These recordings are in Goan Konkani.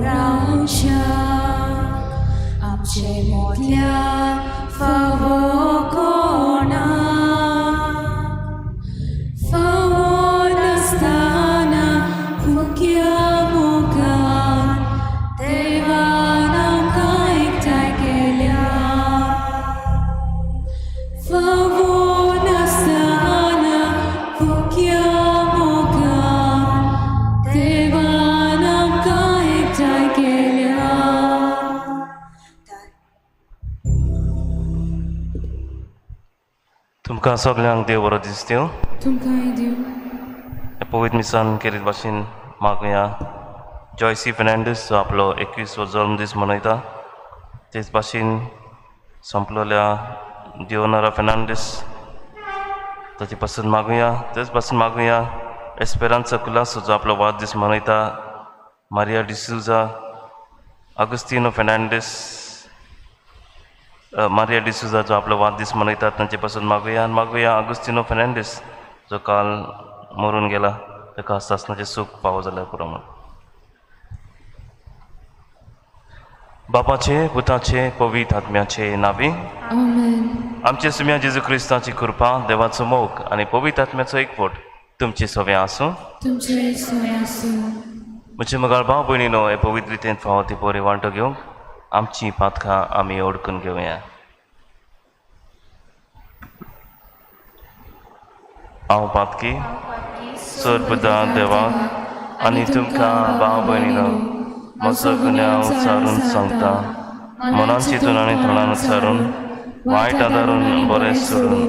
रावशाक आमचे मोदल्या फावो कोणा फावो नासतना फुक्या मुखार देवान आमकां एकठांय केल्या. फावो नासतना फुक्या मुखार देवान आमकां एकठांय केल्या. तुमकां सगल्यांक देव बरो दीस दिवं. तुमकांय दिवं. ह्या पवित्र मिसान केरीत भाशेन मागुया जॉयसी फेर्नांडीस जो आपलो 21 वो जल्मदीस मनयता, तेच भाशेन सोंपलोल्या दियोनारा फेर्नांडीस ताचे पासून मागुया. तेच भाशेन मागुया एस्पेरांसा कुलासो जो आपलो वाडदीस मनयता, मारिया डिसूजा, आगुस्तिनो फेर्नांडीस, मारिया डिसूजा जो आपलो वाडदीस मनयता तांचे पासून मागुया. आनी मागुया आगुस्तिनो फेर्नांडीस जो काल मरून गेला ताका सासणाचें सूख फावो जाल्यार पुरो म्हूण. बापाचे, पुताचे, पवित्र आत्म्याचे नांवी. आमेन. आमचे सुम्या जेजू क्रिस्ताची कृपा, देवाचो मोग आनी पवित्र आत्म्याचो एकवट तुमचे सगळें आसूं. तुमचे सोय आसूं. म्हजे मगाळ भाव भयणीनो, हे पवित्र रितीन फावो ती बरी वांटो घेवंक आमची पातकां आमी ओडकून घेवया. हांव पातकी सर्वदा देवाक आनी तुमकां भाव भयणीनो म्हजो गुन्यांव उच्चारून सांगता. मनान चिंतून आनी तोंडान उच्चारून, वायट आदारून बरें सोडून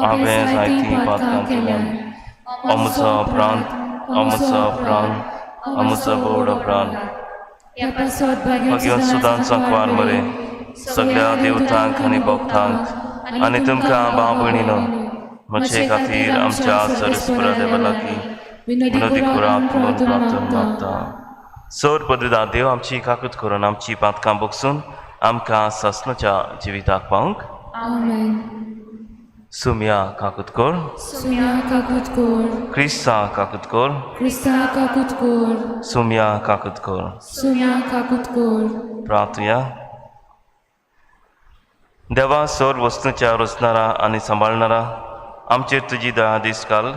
हांवें जायतीं पातकां केल्यात. अमुचो अपरांत, अमुचो अपरांत, अमुचो बोड अपरांत. भाग्यवंत सुदां सांकवार मरे सगळ्या देवतांक आनी भक्तांक आनी तुमकां भाव भयणीनो म्हजे खातीर आमच्या सरस्परा देवा लागीं विनोदी कुराक म्हणून प्रार्थना मागता. सर पदवीदार देव आमची काकूत करून आमची पातकां बगसून आमकां सासणाच्या जिविताक पावंक. आमेन. सुमया काकूत कर. सुम्या काकूत कोर. क्रिस्ता काकूत कर. क्रिस्ता काकूत कोर. सुमया काकूत कर. सुम्या काकूत कोर. प्रार्थुया. देवा, सर वस्तूच्या रचणारा आनी सांबाळणारा, आमचेर तुजी दया दीस घाल.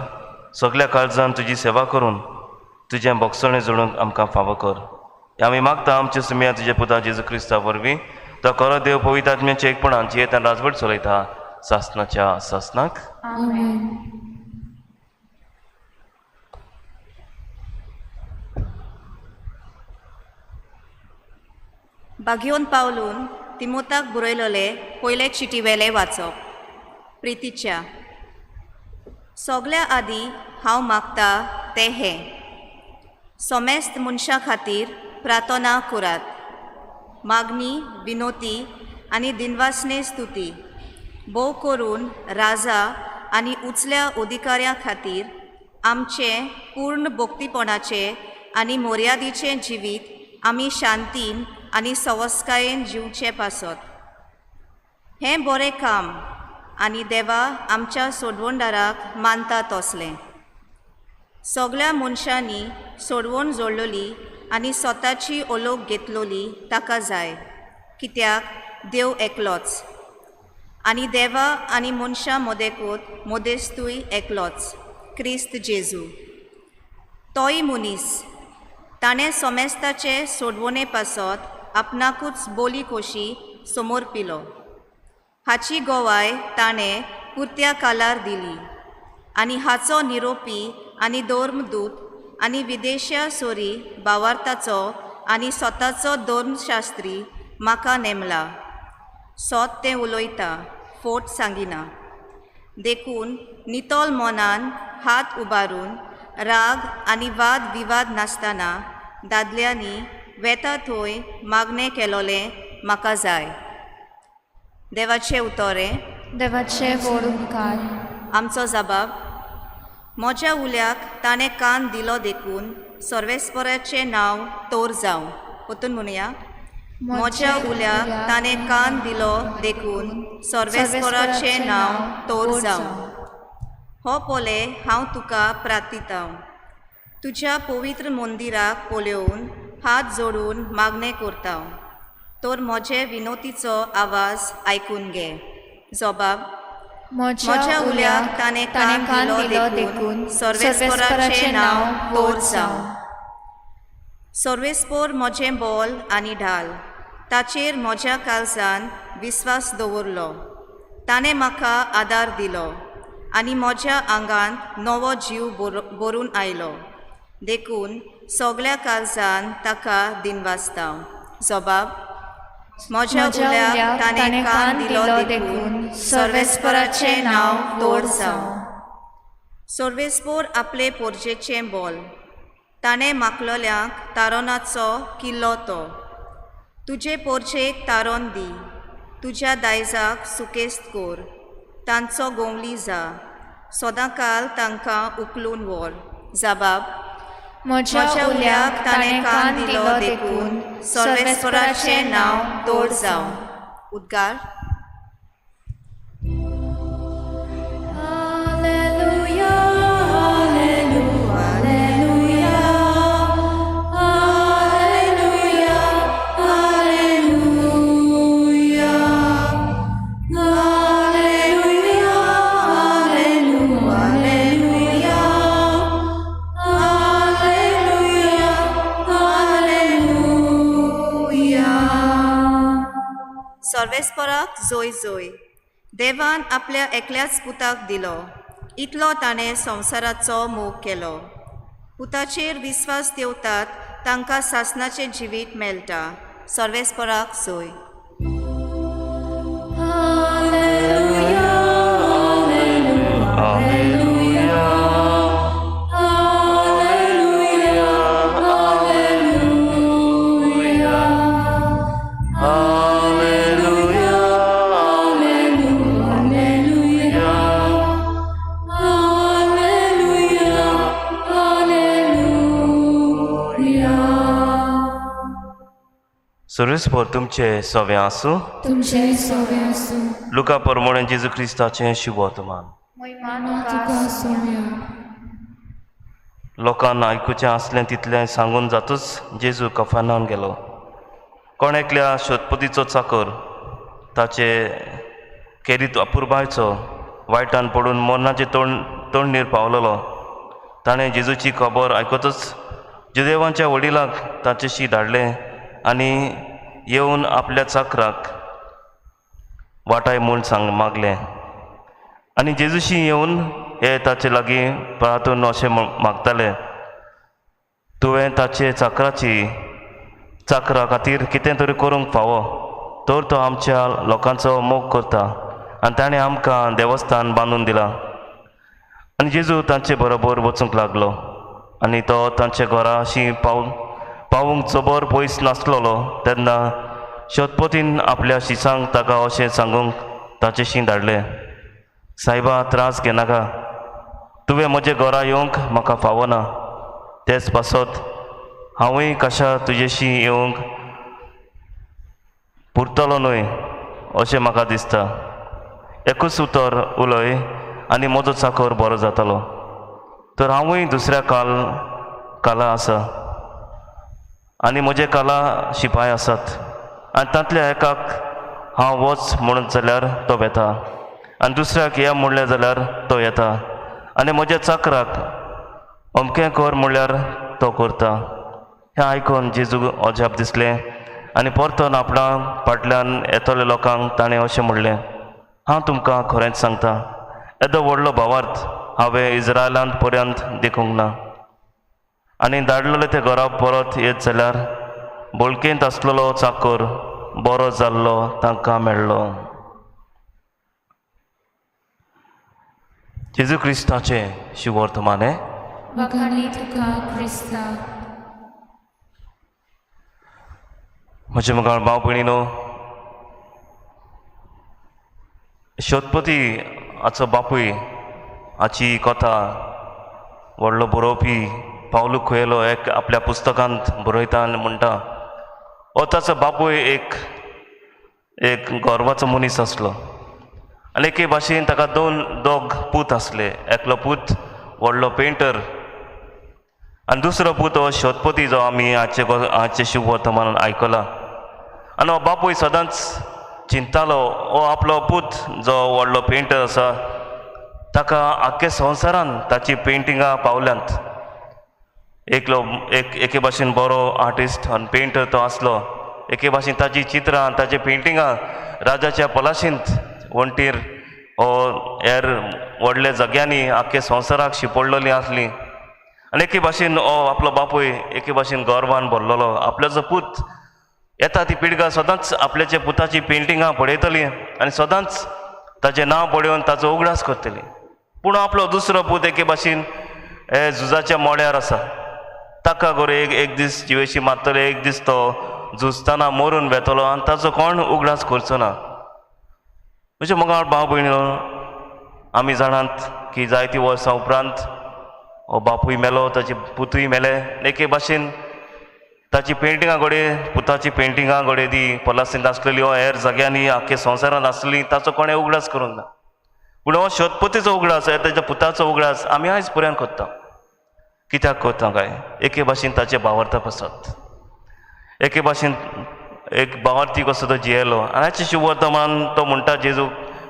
सगल्या काळजान तुजी सेवा करून तुजें भोगसणें जोडूंक आमकां फावो कर. हें आमी मागता आमचे सुमया तुज्या पुता जेजू क्रिस्ता वरवीं. तो खरो देव पवित्र आत्म्याच्या एकपणान जियेतान राजवट चलयता सासणाच्या सासणाक. आमेन. बागयोन पावलून तिमोताक बरयलोले पयले चिटीवेले वाचप. प्रितीच्या सगल्या आदी हांव मागता तें हें, सोमेस्त मनशां खातीर प्रार्थना करात, मागणी, विनोती आनी दिनवासने स्तुती भोव करून राजा आनी उचल्या अधिकाऱ्यां खातीर आमचें पूर्ण भक्तीपणाचें आनी मर्यादीचें जिवीत आमी शांतीन आनी सवस्कायेन जिवचें पासत. हें बरें काम आनी देवा आमच्या सोडवणदाराक मानता तसलें. सगल्या मनशांनी सोडवण जोडलोली आनी स्वताची ओलोक घेतलोली ताका जाय, कित्याक देव एकलोच आनी देवा आनी मनशां मदेकूत मदेस्तूय एकलोच, क्रिस्त जेजू. तोय मनीस ताणें सोमेस्ताचे सोडवणे पासत आपणाकूच बोली कोशी समोर पिलो. हाची गवाय ताणें पुरत्या कालार दिली आनी हाचो निरोपी आनी धर्मदूत आनी विदेशा सोरी भावार्थाचो आनी स्वताचो धर्मशास्त्री म्हाका नेमला. सोत तें उलयता, फोट सांगिना. देखून नितळ मनान हात उबारून राग आनी वाद विवाद नासतना दादल्यांनी वेता थंय मागणें केलोलें म्हाका जाय. देवाचें उतोरें. देवाचे व्हड उपकार. आमचो जबाब. म्हज्या उल्याक ताणें कान दिलो देखून सर्वेस्पराचें नांव तोर जावं. परतून म्हणुया. म्हज्या उल्याक ताणें कान दिलो देखून सर्वेस्पराचें नांव तोर जावं. हो पोले हांव तुका प्रार्थितां, तुज्या पवित्र मंदिराक पळोवन हात जोडून मागणें करता, तर म्हजे विनोतीचो आवाज आयकून घे. जबाब. म्हज्या उल्याक ताणें ताणें कान कान दिलो दिलो देखून देखून सर्वेस्पराचें सर्वेस्पराचें नांव नांव तोर व्हड जावं. जावं. सर्वेस्पोर म्हजें बोल आनी ढाल, ताचेर म्हज्या काळजान विस्वास दवरलो. ताणें म्हाका आदार दिलो आनी म्हज्या आंगांत नवो जीव भरून आयलो. देखून सगल्या काळजान ताका दिनवासता. जबाब. म्हज्या म्हज्या उल्याक उल्याक ताणें ताणें कान कान दिलो दिलो देखून देखून सर्वेस्पराचें सर्वेस्पराचें नांव नांव तोर व्हड जावं. जावं. सर्वेस्पोर आपले पोरजेचें बोल, ताणें मागलोल्यांक तारोनाचो किल्लो तो. तुजे पोरजेक तारोन दी, तुज्या दायजाक सुकेस्त कोर. तांचो गोंवली जा, सदांकाल तांकां उखलून व्हर. जबाब. म्हज्या उल्याक ताणें कान दिलो देखून सर्वेस्पराचें सर्वेस्पराचें नांव नांव तोर व्हड जावं. जावं. उद्गार. Alleluia, Alleluia, Alleluia, Alleluia, Alleluia, Alleluia, Alleluia, Alleluia. सर्वेस्पराक जोय जोय. देवान आपल्या एकल्याच पुताक दिलो, इतलो ताणें संवसाराचो मोग केलो. पुताचेर विस्वास दवरतात तांकां सासणाचें जिवीत मेळटा. सर्वेस्पराक जोय. Alleluia, Alleluia, Alleluia, Alleluia, Alleluia, Alleluia, Alleluia, Alleluia. सर्वेस्पोर तुमचे सवे आसूं. तुमचे सोवे आसूं. लुका परमोणे जेजू क्रिस्ताचें शुभवर्तमान. मोहिमा तुका तुका सोम्या. लोकांक आयकुचें आसलें तितलें सांगून जातूच जेजू कफानान गेलो. कोण एकल्या शोतपतीचो चाकर ताचे केरीत अपुरबायचो वायटान पडून मरणाचे तोंडणीर पावलेलो. ताणें जेजूची खबर आयकतूच जुदेवांच्या वडिलांक ताचेशी धाडलें आनी येवन आपल्या चाकराक वाटाय म्हूण सांग मागलें. आनी जेजूशी येवन हे ताचे लागीं प्रार्थून अशें मागताले, तुवें ताचे चाकरा खातीर कितें तरी करूंक फावो, तर तो आमच्या लोकांचो मोग करता आनी ताणें आमकां देवस्थान बांदून दिलां. आनी जेजू तांचे बरोबर वचूंक लागलो आनी तो तांच्या घराशी पावूंक चबर पयस नासलेलो. तेन्ना शतपतीन आपल्या शिसांक ताका अशें सांगूंक ताचेशी धाडलें, सायबा त्रास घेनाका, तुवें म्हज्या घरा येवंक म्हाका फावना, तेच पासत हांवूय कशा तुजेशी येवंक पुरतलो न्हय अशें म्हाका दिसता. एकूच उतर उलय आनी म्हजो चाकर बरो जातलो. तर हांवूय दुसऱ्या काला आसा आनी म्हजे काला शिपाय आसात आनी तांतल्या एकाक हांव वच म्हणत जाल्यार तो वेता आनी दुसऱ्याक या म्हणलें जाल्यार तो येता आनी म्हज्या चाकराक अमकें कर म्हणल्यार तो करता. हें आयकून जेजूक अजाप दिसलें आनी परतून आपणा फाटल्यान येतल्या लोकांक ताणें अशें म्हणलें, हांव तुमकां खरेंच सांगता, येदो व्हडलो भावार्थ हांवें इज्रायलांत पर्यंत देखूंक ना. आनी धाडलेले ते घरा परत येत जाल्यार बोलकेंत आसलेलो चाकर बरो जाल्लो तांकां मेळ्ळो. जेजू क्रिस्ताचें शिवर्तमान हें. वाखाणी तुका क्रिस्ता. म्हजे मुखार भाव भयणीनो, शतपती हाचो बापूय हाची कथा व्हडलो बरोवपी पावलू कुएलो एक आपल्या पुस्तकांत बरयता आनी म्हणटा, हो ताचो बापूय एक एक गर्वाचो मनीस आसलो आनी एके भाशेन ताका दोग पूत आसले. एकलो पूत व्हडलो पेंटर आनी दुसरो पूत हो शोधपती जो आमी आजचे शुभवर्तमानान आयकला. आनी हो बापूय सदांच चिंतालो हो आपलो पूत जो व्हडलो पेंटर आसा ताका आख्खे संवसारान ताची पेंटिंगां पावल्यांत. एकलो एक एके भाशेन बरो आर्टिस्ट आनी पेंटर तो आसलो. एके भाशेन ताची चित्रां ताची पेंटिंगां राजाच्या पलाशींत वण्टीर हो हेर व्हडल्या जाग्यांनी आख्खे संवसाराक शिंपडलेली आसली. आनी एके भाशेन हो आपलो बापूय एके भाशेन गर्वान भरलेलो आपल्याचो पूत येता ती पिळगां सदांच आपल्याच्या पुताची पेंटिंगां पळयतली आनी सदांच ताचें नांव पळोवन ताचो उगडास करतली. पूण आपलो दुसरो पूत एके भाशेन हे झुजाच्या मोड्यार आसा. ताका गोरे एक एक दीस जिवेशी मारतले, एक दीस तो झुजतना मरून वेतलो आनी ताचो कोण उगडास करचो ना. म्हणजे मोगाळ भाव भयणीनो, आमी जाणात की जायतीं वर्सां उपरांत हो बापूय मेलो, ताचे पुतूय मेले. एके भाशेन ताची पेंटिंगां घडये पुताची पेंटिंगां घडये ती पलासींत आसलेली हो हेर जाग्यांनी आख्खे संवसारांत आसली, ताचो कोणें उगडास करूंक ना. पूण हो शोधपतीचो उगडास, ताच्या पुताचो उगडास आमी आयज पर्यंत करता. कित्याक करता काय? एके भाशेन ताचे भावार्था पासत, एके भाशेन एक भावार्थी कसो तो जियेलो. आनी हाचे शुभवर्तमान तो म्हणटा जेजू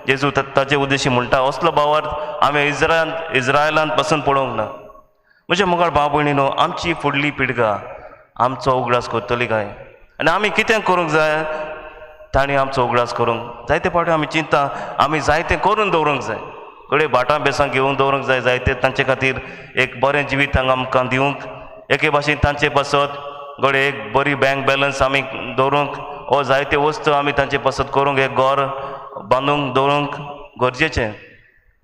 जेजू ताचे उद्देशी म्हणटा असलो भावार्थ आमी इज्रायलांत पसून पळोवंक ना. म्हणजे मोगाळ भाव भयणीनो, आमची फुडली पिळगां आमचो उगडास करतली काय? आनी आमी कितें करूंक जाय तांणी आमचो उगडास करूंक जायते फावटी आमी चिंता आमी जायतें करून दवरूंक जाय, घडये भाटां बेसां घेवन दवरूंक जाय, जायते तांचे खातीर एक बरें जिवीत हांगा आमकां दिवंक, एके भाशेन तांचे पासत घडये एक बरी बँक बॅलन्स आमी दवरूंक वो जायते वस्तू आमी तांचे पासत करूंक, एक घर बांदूंक दवरूंक गरजेचें.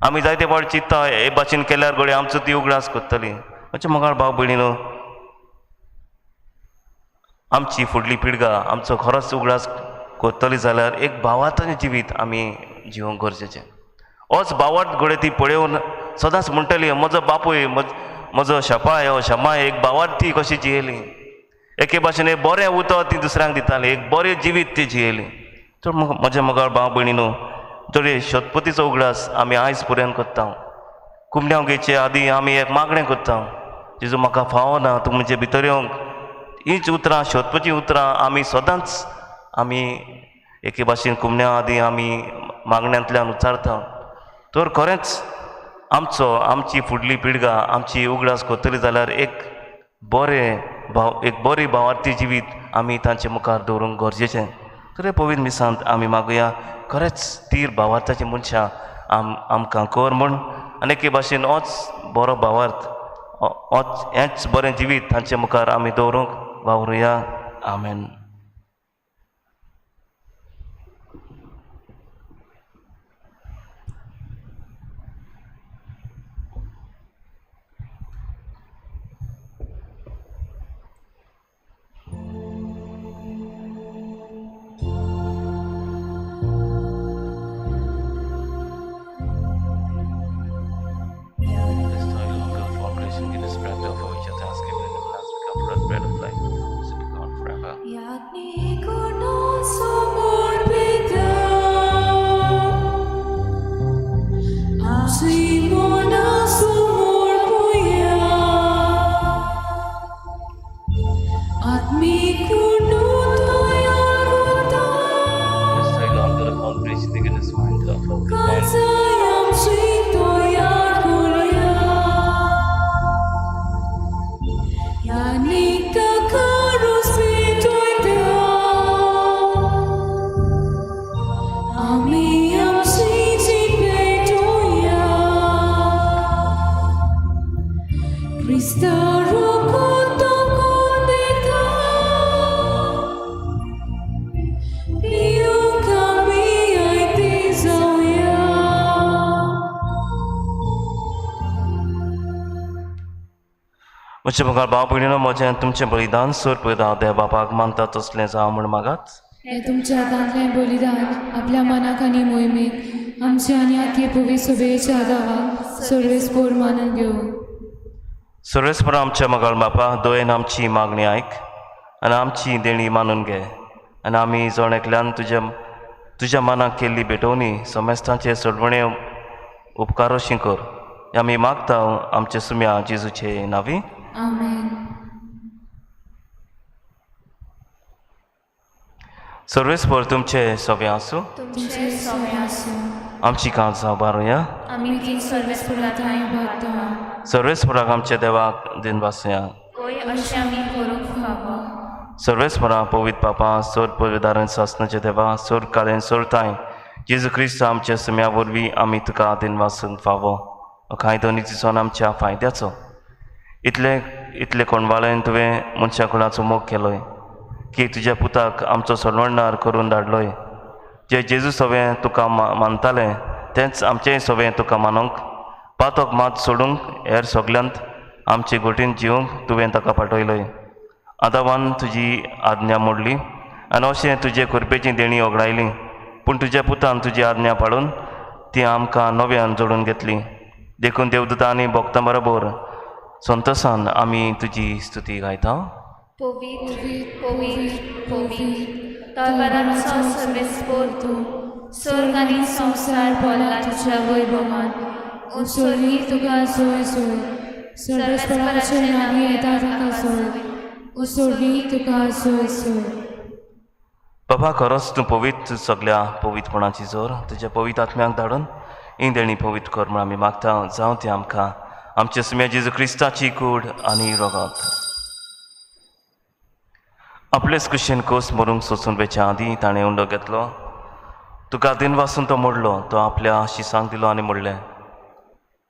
आमी जायते फावट चिंता हे भाशेन केल्यार घडये आमचो ती उगडास करतली. अशें मोगाळ भाव भयणीनो, आमची फुडली पिळगां आमचो खरोच उगडास करतली जाल्यार एक भावार्थाचें जिवीत आमी जिवंक गरजेचें. होच भावार्थ घडये ती पळोवन सदांच म्हणटली म्हजो बापूय म्हजो शपाय हो शमाय एक भावार्थी कशी जियेली, एके भाशेन एक बरें उतर ती दुसऱ्यांक दिताली, एक बरें जिवीत ती जियेली. तर म्हज्या मोगाळ भाव भयणीनो, तरी शतपतीचो उगडास आमी आयज पर्यंत करता. कुमण्यांव घेवचे आदी आमी एक मागणें करता, जेजू म्हाका फावो ना तूं म्हजे भितर येवंक. हीच उतरां शोधपाचीं उतरां आमी सदांच आमी एके भाशेन कुमण्या आदी आमी मागण्यांतल्यान उच्चारता. तर खरेंच आमचो आमची फुडली पिळगां आमची उगडास करतली जाल्यार एक बरें भाव एक बरी भावार्थी जिवीत आमी तांचे मुखार दवरूंक गरजेचें. तर हे पवित्र मिसांत आमी मागुया खरेंच तीर भावार्थाची मनशां आमकां कर म्हूण, आनी एके भाशेन होच बरो भावार्थ होच हेंच बरें जिवीत तांचे मुखार आमी दवरूंक वावरुया. आमेन. म्हज्या मुखार भाव भयणीनो, म्हजें तुमचें बलिदान सोर पळयता देव बापाक मानता तसलें जावं म्हूण मागात. हें तुमच्या हातांतलें बलिदान आपल्या मनाक आनी मोहिमेक आमचे आनी आखे पवित्र सभेच्या गांवाक सर्वेस्पोर मानून घेवं. सर्वेस्पोर आमच्या मोगाळ बापा, दोयेन आमची मागणी आयक आनी आमची देणी मानून घे, आनी आमी जण एकल्यान तुज्या मनाक केल्ली भेटवणी समेस्तांचे सोडवणे उपकारोशी कर. आमी मागता आमचे सुम्या जेजूचे नावी. आमेन. सर्वेस्पर तुमचे सगळे आसूं. तुमचे सोमे आसूं. आमची काळजां बारुया. आमी ती सर्वेस्परा थांय भरता. सर्वेस्पराक आमच्या देवाक दिनवासया. ओय अशें आमी करूंक फावो. सर्वेस्परा पवित्र पापा सोर पविदारण सासनाचे देवा सोर कालेन सोरताय जेजू क्रिस्त आमच्या सुम्या वरवीं आमी तुका दिनवासूंक फावो. कांय दोनी दिसोन आमच्या फायद्याचो इतले इतले कोणवाळेन तुवें मनशा कुळाचो मोग केलोय की तुज्या पुताक आमचो सोडवणदार करून धाडलोय. जे जेजू सवें तुका मानताले तेंच आमचेंय सवें तुका मानूंक पातक मात सोडूंक हेर सगल्यांत आमचे गोटीन जिवंक तुवें ताका पाठयलोय. आदावान तुजी आज्ञा मोडली आनी अशें तुजे कृपेची देणी ओगडायली, पूण तुज्या पुतान तुजी आज्ञा पाळून ती आमकां नव्यान जोडून घेतली. देखून देवदूता आनी भक्तां बरोबर संतोसान आमी तुजी स्तुती गायता. पवित्र पवित्र पवित्र तलवारांचो सर्वेस्पोर तूं, स्वर्ग आनी संवसार भरला तुज्या वैभवान. उत्सर्गी तुका सोय सोय, सर्वेस्पराचे नांव येता ताका सोय. उत्सर्गी तुका सोय सोय. बाबा खरोच तूं पवित्र, सगल्या पवित्रपणाची जोर तुज्या पवित्र आत्म्याक धाडून ही देणी पवित्र कर म्हूण आमी मागता. जावं ती आमकां आमच्या सुम्या जेजू क्रिस्ताची कूड आनी रोगात. आपलेच कुशेन कोस मरूंक सोसून वेच्या आदीं ताणें उंडो घेतलो, तुका दिनवासून तो मोडलो, तो आपल्या शिसांक दिलो आनी म्हणलें,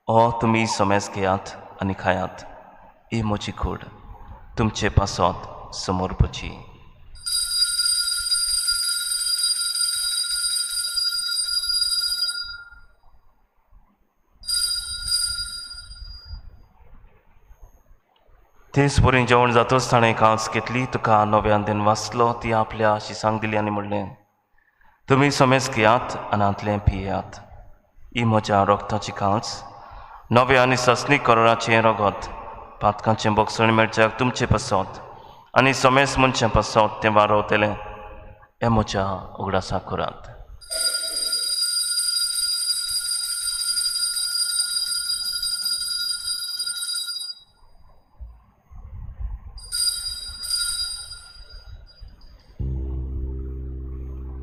हो तुमी समेज घेयात आनी खायात, ही म्हजी कूड तुमचे पासत समर्पची. तेच परी जेवण जातच ताणें कांच घेतली, तुका नव्यान दिन वाचलो, ती आपल्या शिसांक दिली आनी म्हणलें, तुमी समेज घेयात आनी हांतलें पियात, ही म्हज्या रोगताची कांच, नव्या आनी ससनी करोराचें रगत, पातकांचें बोगसण मेळच्याक तुमचें पासत आनी समेज मनशां पासत तें वारवतलें. हें म्हज्या उगडासाक करात.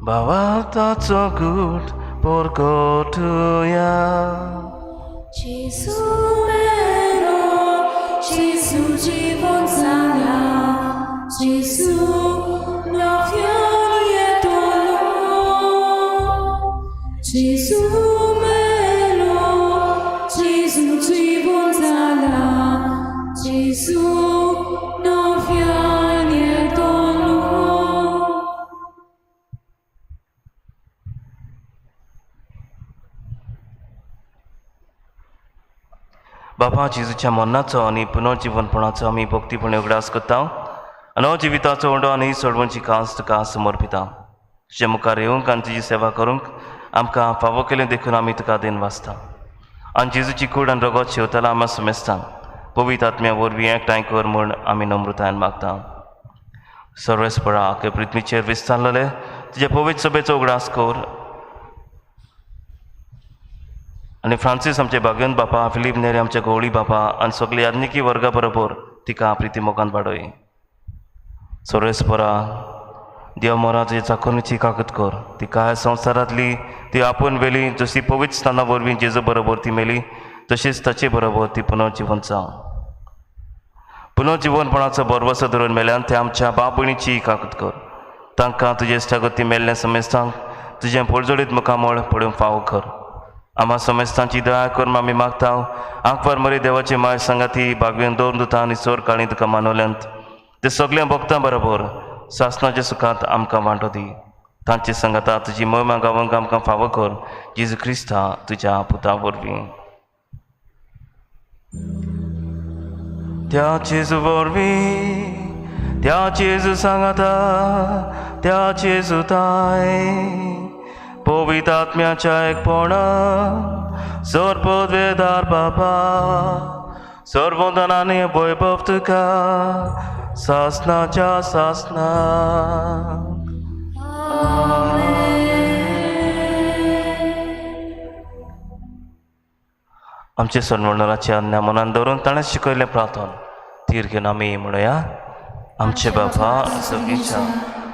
भावार्थाचो गूट परगटुया. जेजू मेरो, जेजू जिवन जाला, जेजू नव्यान येतलो. जेजू मेरो, जेजू जिवन जाला, जेजू नव्यान येतलो. बाबा जेजूच्या मरणाचो आनी पुनर्जिवनपणाचो आमी भक्तीपणे उगडास करता आनी हो जिविताचो उंडो आनी सोडवणची कांस तुका समर्पिता. तुजे मुखार येवंक आनी तुजी सेवा करूंक आमकां फावो केलें देखून आमी तुका then वाचता. आनी जेजूची कूड आनी रगत शेवतला आमी समेस्तान पवित्र आत्म्या वरवीं एकठांय कर म्हूण आमी नम्रतायेन मागता. सर्वेस्परा आख्खे पृथ्वीचेर विस्तारलेले तुजे पवित्र सभेचो उगडास कर आनी फ्रांसीस आमचे भाग्यवंत बापा, फिलीप नेरी आमचे गवळी बापा आनी सगळे याज्ञिकी वर्गा बरोबर तिका प्रिती मोगान वाडय. सर्वेस्परा देव मोरा तुजे चाकोरणीची कागद कर, तिका ह्या संवसारांतली ती आपूण वेली जशी पवित्र स्थाना वरवीं जेजू बरोबर ती मेली तशीच ताचे बरोबर ती पुनर्जिवन जावं. पुनर्जिवनपणाचो भरवसो धरून मेल्यान ते आमच्या बाप भयणीची कागद कर, तांकां तुजे इश्टागती मेल्ल्या समेस्तांक तुजें पोळजोडीत मुखामळ पळोवंक फावो कर. आमा समेस्तांची दया कर आमी मागता. आंकवार मरे देवाची माय सांगाती बागवेन दोन दुता आनी चोर काळी तुका मानवल्यांत ते सगळ्या भक्तां बरोबर सासनाच्या सुखांत आमकां वांटो दी. तांचे सांगाता तुजी मोहिमा गावंक आमकां फावो कर, जेजू क्रिस्ता तुज्या पुता वरवीं. त्या जेजू वरवीं, त्या जेजू सांगाता, त्या जेजू ताय पवित्र आत्म्याच्या एकपणान सर्वपदवेदार बाबा सर्वधनाने वैभव तुका सासनाच्या सासना. आमचे सन्मानाचे आज्ञा मनान दवरून ताणें शिकयलें प्रार्थन तीर घेवन आमी म्हणुया. आमचे बापा सगळीच्या,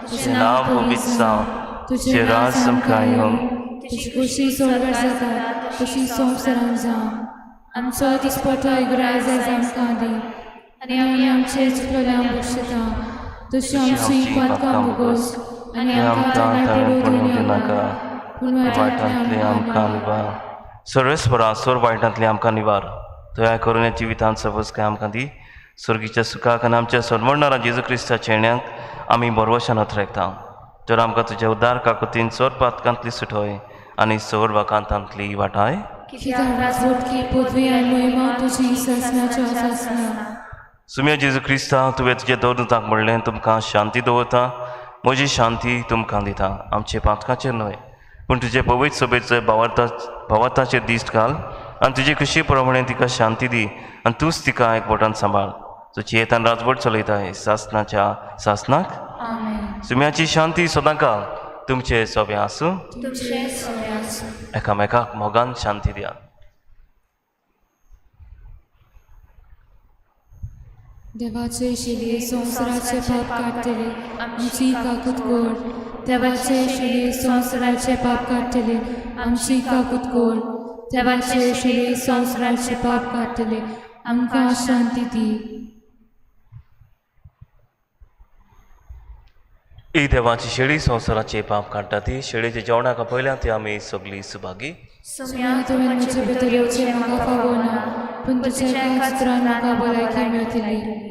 तुजें नांव पवित्र जावं, तुजें राज आमकां येवं. तुजी खुशी स्वर्गार जाता तशी संवसारांत जावं. आमचो दिसपटो इगराज आयज आमकां दी आनी आमी आमचे चुकलेल्यांक बक्षिता तशी आमची पातकां भोगोस आनी आमकां आमकां ताणें पडूं पडूं दिनाका, पूण वायटांतली आमकां निवार. सर्वेस्परा, सोर वायटांतली आमकां निवार. दया करून ह्या जिवितांत सबस काय आमकां दी स्वर्गीच्या सुखाक आनी आमच्या सोडमणारा जेजू क्रिस्ताच्या येण्याक आमी बरवशान अथरेकता. तर आमकां तुज्या उद्धार काकुतीन सोर पातकांतली सुटोय आनी सोर वाकांतांतली वाटाय. कित्याक राजवटकी पदवी आनी महिमा तुजी सासणाच्या सासणा. सुम्या जेजू क्रिस्ता, तुवें तुज्या दवरुताक म्हणलें, तुमकां शांती दवरता, म्हजी शांती तुमकां दिता. आमचे पातकाचेर न्हय पूण तुजे पवित्र सभेचो भावार्थाचेर दिश्ट घाल आनी तुजे खुशी प्रमाणे तिका शांती दी आनी तूंच तिका एकवटान सांबाळ. तुजी येतान राजवट चलयताय सासनाच्या सासनाक. आमेन. सुम्याची शांती सदांकाळ तुमचे सोबें आसूं. तुमचे सोबे आसूं. एकामेकाक मोगान शांती दियात. देवाचे शिले संवसाराचे पाप काडटले, आमची काकूत कोर. देवाचे शिले संवसाराचे पाप काडटले, आमची काकूत कोर. देवाचे शिले संवसाराचे पाप काडटले, आमकां शांती दी. ही देवाची शेळी संवसाराचे पाप काडटा ती शेळीच्या जेवणाक पयल्या ती आमी सगळी सुभागी. सुम्या, तुवें म्हजे भितर येवचें म्हाका फावना, पूण तुज्या एका चित्रान म्हाका भलायकी मेळटली.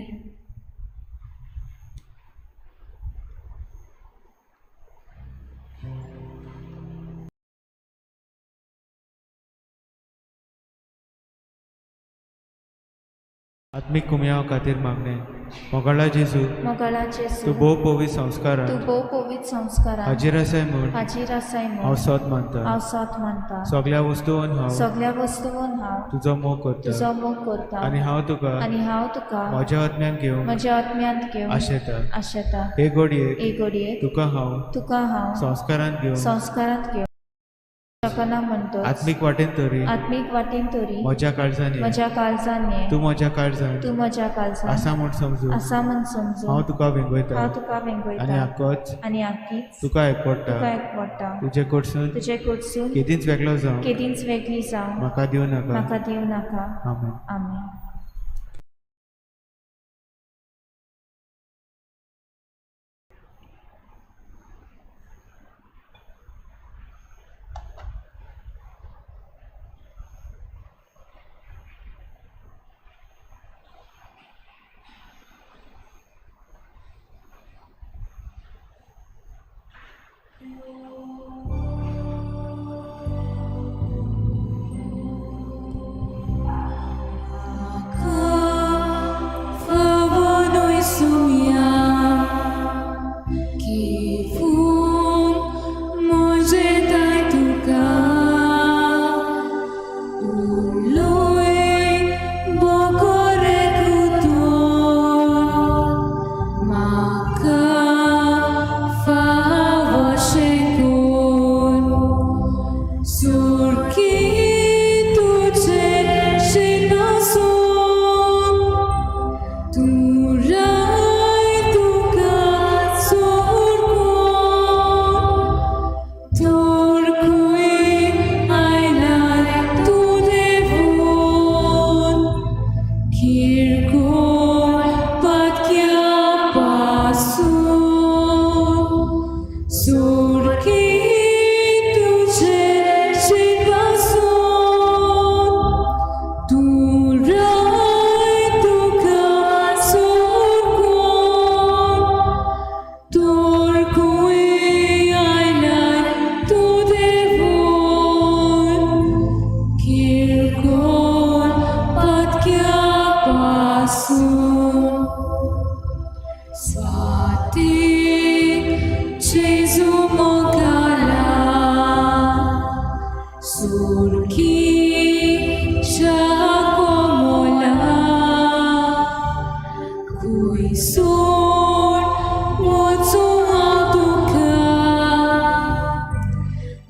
आत्मीक कुमयाव खातीर मागणें. मोगाळा जेजू, मोगाळा जेजू, तूं भोव पवित्र संस्कारान तूं भोव पवित्र संस्कारान हाजीर आसाय म्हूण हाजीर आसाय हांव म्हूण सोद मानता. हांव सोद मानता. सगळ्या वस्तून हांव सगळ्या वस्तून हांव तुजो मोग करता तुजो मोग करता आनी हांव तुका आनी हांव तुका म्हज्या आत्म्यान घेवन म्हज्या आत्म्यांत घेवन आशेता. आशेता. हे घडयेक हे घडयेक तुका हांव तुका हांव संस्कारान घेवन संस्कारांत घेवंक शकना म्हणटच आत्मीक वाटेन तरी आत्मीक वाटेन तरी म्हज्या काळजान ये. म्हज्या काळजान ये. तूं म्हज्या काळजान तूं म्हज्या काळजान आसा म्हूण समजून आसा म्हूण समजून हांव तुका वेंगयता हांव तुका आनी वेंगयता आकोच आनी आकीच तुका एकवडटा. तुका एकवडटा. तुजे कडसून तुजे कडसून केदींच वेगळो जावं केदींच वेगळी जावं म्हाका दिवं नाका. म्हाका दिवं नाका. आमेन. आमेन.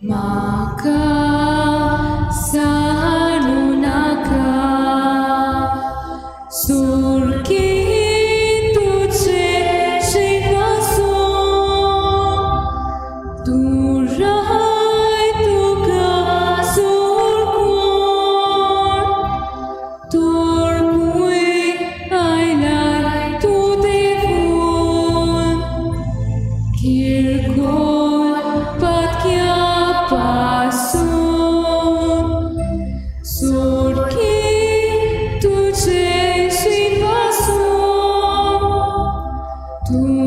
Maka sanunaka surki.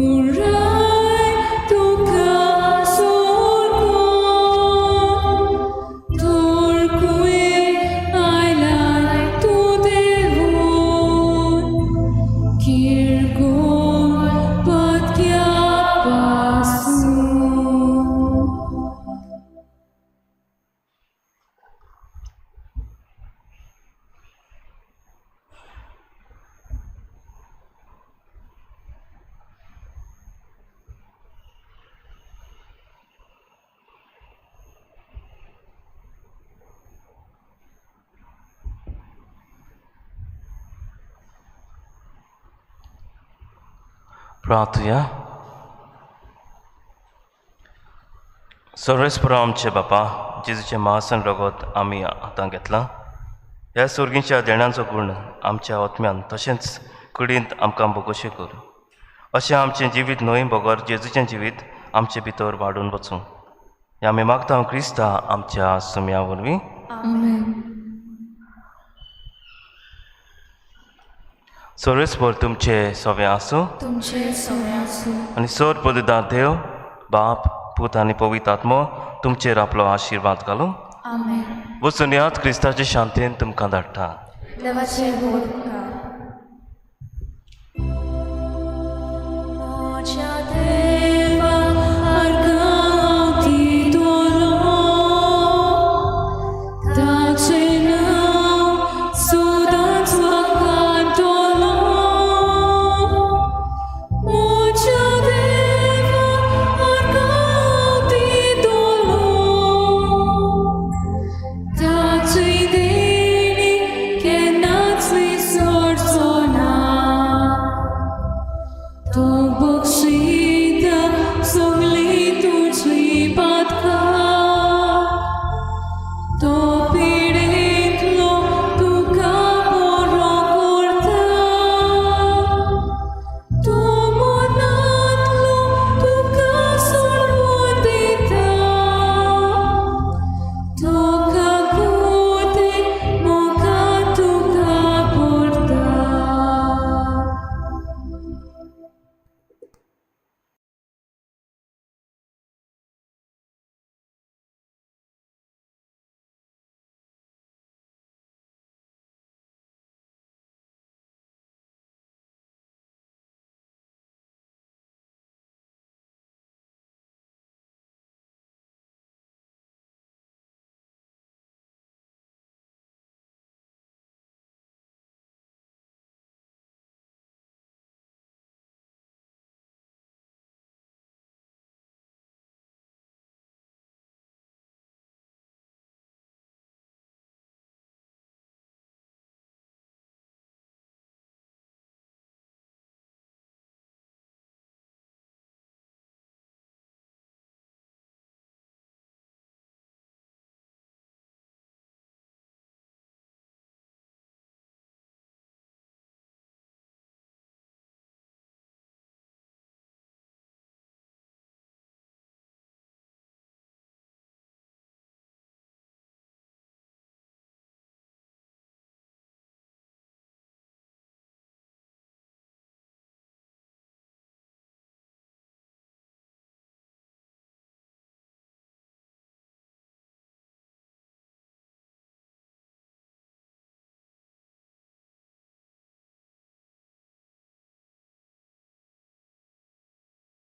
पुराय तुका सोडून तोरकुये आयलाय तूं देवून किरकोळ पत्क्या पासून. प्रार्थुया. सर्वेस्परा आमचे बापा, जेजूचें महासन रगत आमी आतां घेतलां. ह्या सोर्गींच्या देणांचो गूण आमच्या आत्म्यान तशेंच कुडींत आमकां भोगोशें कर. अशें आमचें जिवीत न्हय बगर जेजूचें जिवीत आमचे भितर वाडून वचूं. हें आमी मागता क्रिस्ता आमच्या सुम्या वरवीं. आमेन. सर्वेस्पर तुमचे सवें आसूं. तुमचे सोय आसूं. आनी सर पदुदार देव बाप, पूत आनी पवित्र आत्मो तुमचेर आपलो आशिर्वाद घालूं. आमेन. वचून याद, क्रिस्ताचे शांतीन तुमकां धाडटा. देवाचे व्हड उपकार. म्हज्या देवा आर्गां दितलो, ताचें नांव सदांच वाखाणटलो. म्हज्या देवा आर्गां दितलो, ताची देणी केन्नाच विसरचो ना. तो बक्षीस